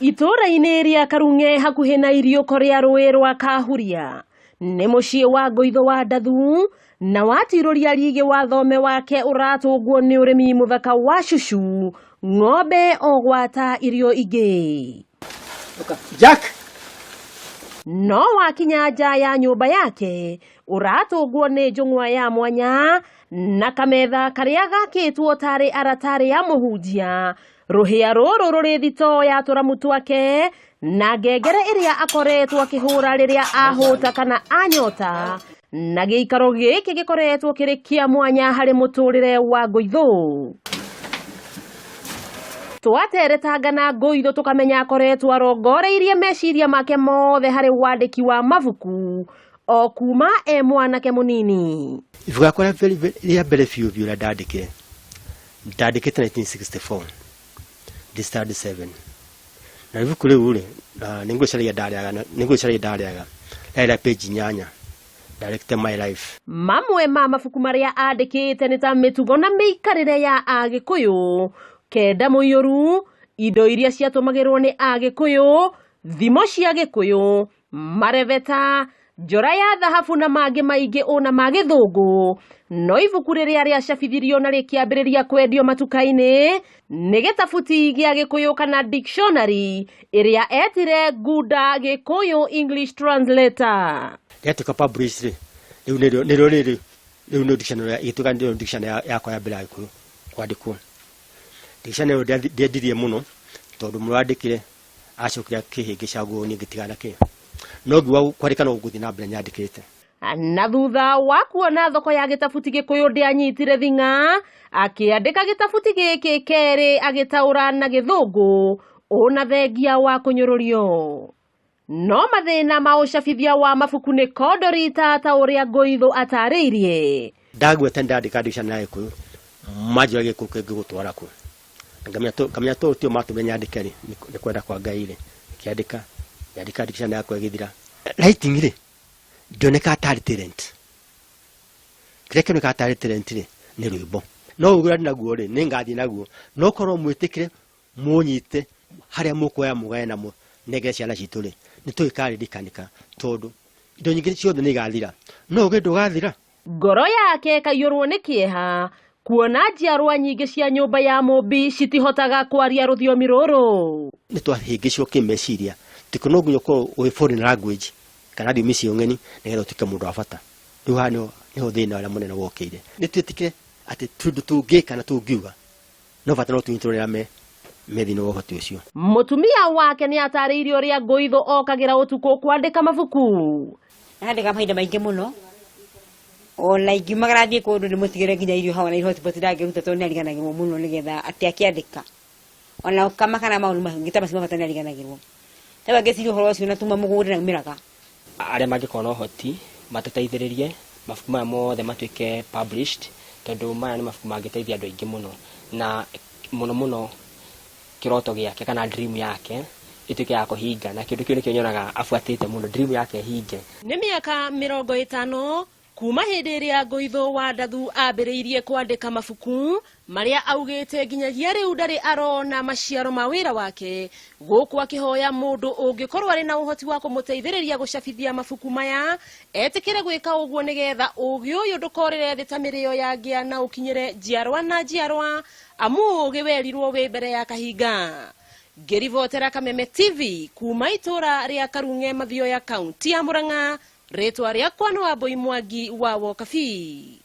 Itũũra-inĩ rĩa Karung'e hakuhĩ na iriũko rĩa rũĩ rwa Kahuria nĩ mũciĩ wa Ngũithũ wa Ndathu na watirũria rigĩ wa thome wake ũratũngwo nĩ ũrĩmi mũthaka wa cucu, ng'ombe o gwata irio ingĩ. Jack! No wakinya nja ya nyũmba yake ũratũngwo nĩ njũng'wa ya mwanya na kametha karĩa gakĩtwo tarĩ aratarĩ ya mũhunjia. Rũhĩa rũrũ rũrĩ thitoo ya tũramu twake na ngengere ĩrĩa akoretwo akĩhũra rĩrĩa ahũta kana anyota, na gĩikaro gĩkĩ gĩkoretwo kĩrĩ kĩa mwanya harĩ mũtũrĩre wa Ngũithũ. Twateretanga na Ngũithũ tũkamenya akoretwo arongoreirie meciria make mothe harĩ wandĩki wa mabuku o kuma e mwanake mũnini. Ibuku rĩakwa rĩa mbere biũ biũ rĩa ndandĩkire, ndandĩkĩte 1964 ndĩ standard 7. Na ibuku rĩu rĩ, nĩ ngwĩciragia ndarĩaga, nĩ ngwĩciragia ndarĩaga, rĩarĩ rĩa page 8, ndandĩkĩte my life. Mamwe ma mabuku marĩa andĩkĩte nĩ ta mĩtugo na mĩikarĩre ya Agĩkũyũ, Kenda Mũiyũru, indo iria ciatũmagĩrwo nĩ Agĩkũyũ, thimo cia Gĩkũyũ, marebeta, njora ya thahabu na mangĩ maingĩ ũna ma gĩthũngũ. No ibuku rĩrĩa rĩacabithirio na rĩkĩambĩrĩria kwendio matuka-inĩ nĩ gĩtabuti gĩa Gĩkũyũ kana dictionary ĩrĩa etire Ngunda Gĩkũyũ English Translator. Rĩatuĩka published rĩ, rĩu nĩrĩo nĩrĩo rĩrĩ rĩu nĩ dictionary ĩgĩtuĩka nĩrĩo dictionary yakwa ya mbere ya Gĩkũyũ kwandĩkwo. Dictionary ĩyo ndĩendirie mũno tondũ mũrandĩkire acokire akĩhĩngĩca nguo niĩ ngĩtigana kĩ no ngiuga kwandĩka no ngũthiĩ na mbere nyandĩkĩte. Na thutha wa kuona thoko ya gĩtabuti Gĩkũyũ ndĩanyitire thing'a, akĩandĩka gĩtabuti gĩkĩ kerĩ agĩtaũra na Gĩthũngũ ũna thengia wa kũnyũrũrio. No mathĩna ma ũcabithia wa mabuku nĩ kondorita ta ũrĩa Ngũithũ atarĩirie. Ndagweta ndandĩka dictionary ya Gĩkũyũ manjũra Gĩkũyũ kĩngĩgũtwara kũ. Ngamenya to tio matũmire nyandĩke rĩ, nĩ kwenda kwa Ngai rĩ, ngĩandĩka, ngĩandĩka dictionary yakwa ĩgĩthira. Writing rĩ, ndĩonekaga tarĩ talent. Kĩrĩa kĩonekaga tarĩ talent rĩ, nĩ rwĩmbo. No ũgĩ ũrĩa ndĩnaguo rĩ, nĩ ngathiĩ naguo. No korwo mwĩtĩkĩre, mũnyite, harĩa mũkuoya mũgae na mũnengere ciana citũ rĩ, nĩ tũgĩkaririkanĩka tondũ indo nyingĩ ciothe nĩ igathira, no ũgĩ ndũgathira. Ngoro yake ĩkaiyũrwo nĩ kĩeha kuona njiarwa nyingĩ cia nyũmba ya Mũmbi citihotaga kwaria rũthiomi rũrũ. Nĩ twahĩngĩcwo kĩmeciria atĩ no nginya ũkorwo ũĩ foreign language kana thiomi icio ng'eni nĩgetha ũtuĩke mũndũ wa bata. Rĩu haha nĩho thĩna ũrĩa mũnene wokĩire. Nĩ twĩtĩkĩre atĩ tũndũ tũngĩka na tũngiuga no bata no tũnyitwo nĩ arĩa me thĩinĩ wa ũhoti ũcio. Mũtumia wake nĩ atarĩirie ũrĩa Ngũithũ okagĩra ũtukũ kwandĩka mabuku. Andĩkaga mahinda maingĩ mũno ona ingiumagara thiĩ kũndũ ndĩmũtigĩre nginya irio hau ona hotspot ndangĩruta tondũ nĩariganagĩrwo mũno nĩgetha atĩ akĩandĩka ona gũkama kana maũndũ mangĩ ta macio ma bata nĩariganagĩrwo. Rĩu angĩciria ũhoro ũcio na tuma mũgũnda nĩaumĩraga. Arĩa mangĩkorwo na ũhoti matũteithĩrĩrie mabuku maya mothe matuĩke published tondũ maya nĩ mabuku mangĩteithia andũ aingĩ mũno na mũno mũno kĩroto gĩake kana dream yake ĩtuĩke ya kũhinga na kĩndũ kĩu nĩkĩo nyonaga abuatĩte mũno dream yake ĩhinge. Nĩ mĩaka 50 kuma hĩndĩ ĩrĩa Ngũithũ wa Ndathu ambĩrĩirie kwandĩka mabuku marĩa augĩte nginyagia rĩu ndarĩ arona maciaro ma wĩra wake, gũkũ akĩhoya mũndũ ũngĩkorwo arĩ na ũhoti wa kũmũteithĩrĩria gũcabithia mabuku maya etĩkĩre gwĩka ũguo nĩgetha ũgĩ ũyũ ndũkorĩre thĩ ta mĩrĩo ya ngĩa na ũkinyĩre njiarwa na njiarwa, amu ũgĩ werirwo wĩ mbere ya kahinga. Ngĩribotera Kameme TV kuma itũra rĩa Karung'e Mathioya kaunti ya Murang'a, rĩtwa rĩakwa nĩ Wambui Mwangi wa Wokabi.